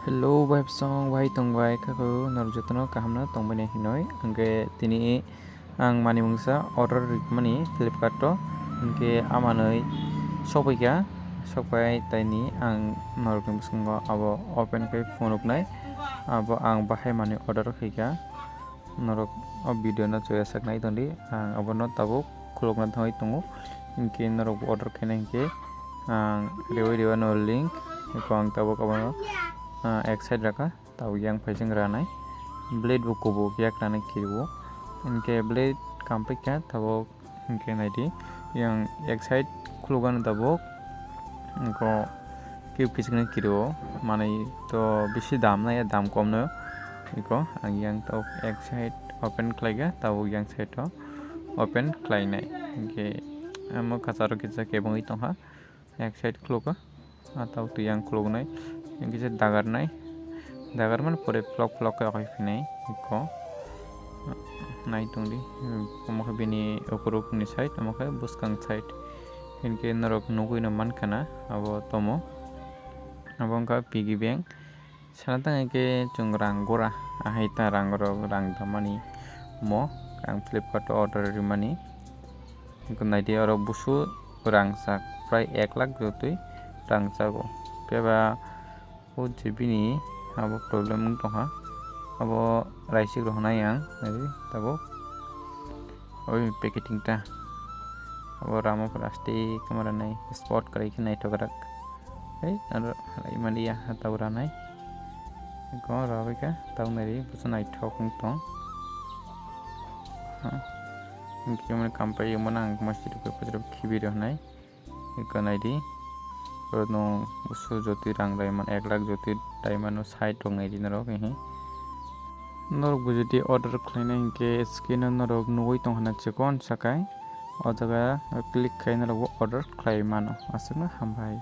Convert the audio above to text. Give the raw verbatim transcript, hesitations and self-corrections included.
Hello, bai bwsong, bai tong bai, kha kho, norok jotono kaham no tong bai nai hinoi. Hwnkhe tini ang manwi mungsa order rikmani Flipkart o, hwnkhe a manwi sokphaikha, sokphai taini ang norokni bwskango abo open khe phunuknai, abo ang bahai manwi order khaikha. Norok o video no chuya sak nai tongdi, ang abono tabuk khulukna thangwi tongo. Hinkhe norok bo order khaina hinkhe ang rewi rewa no link, eko ang tabuk abono, ah, ek side rakha, tabuk yang phaising ranai. Blade bo kubuk yak ranai kirio. Hinkhe blade kampikha tabuk. Hinkhe naidi, yang ek side khulukgani tabuk, eko kip kiching kirio, manwi to bisi dam nai, dam kom no, eko ang yang tabuk ek side open khlaikha, tabuk yang side o open khlainai. Hinkhe amo kwcharo kisa kebengwi tongkha, ek side khulukha. Ah, tabuk twi yang khuluknai, yang kisa dagarnai, dagar mani pore phlok phlok khe okhai phinai eko. Nai tongdi, omo khe bini ukurukni side, omo khe bwskang side. Hinkhe norok nugwi no mankha na, abo tomo. Abo wngkha piggy bank. Sana thang khe chwng rang gora, ahai ta rang rok, rang dammani mo, ang Flipkart o order rimani. Naidi oro busu rangchak prai ek lakh jotwi rangchago. Phiya ba o je bini abo problem wng tongkha. Abo raisik rok nai ang naidi tabuk. Oi packeting ta. Abo ramo plastic kamara nai spot kwrwi khe naithok rak. Hei aro halai mani ya tabuk ranai. Eko rabai kha tabuk naidi busu naithok wng tong. Hinkhe mani kampai mano ang masti rok khibi rok nai. Eko naidi. Oro no busu jotwi rang daiman, ek lakh jotwi daimano side rok naidi norok, ehe. Norok bo jodi order khlaina hinkhe screen o norok nugwi tongkha na chikon sakai. O jaga click khai norok bo order khlai mano. Aswkno hambai.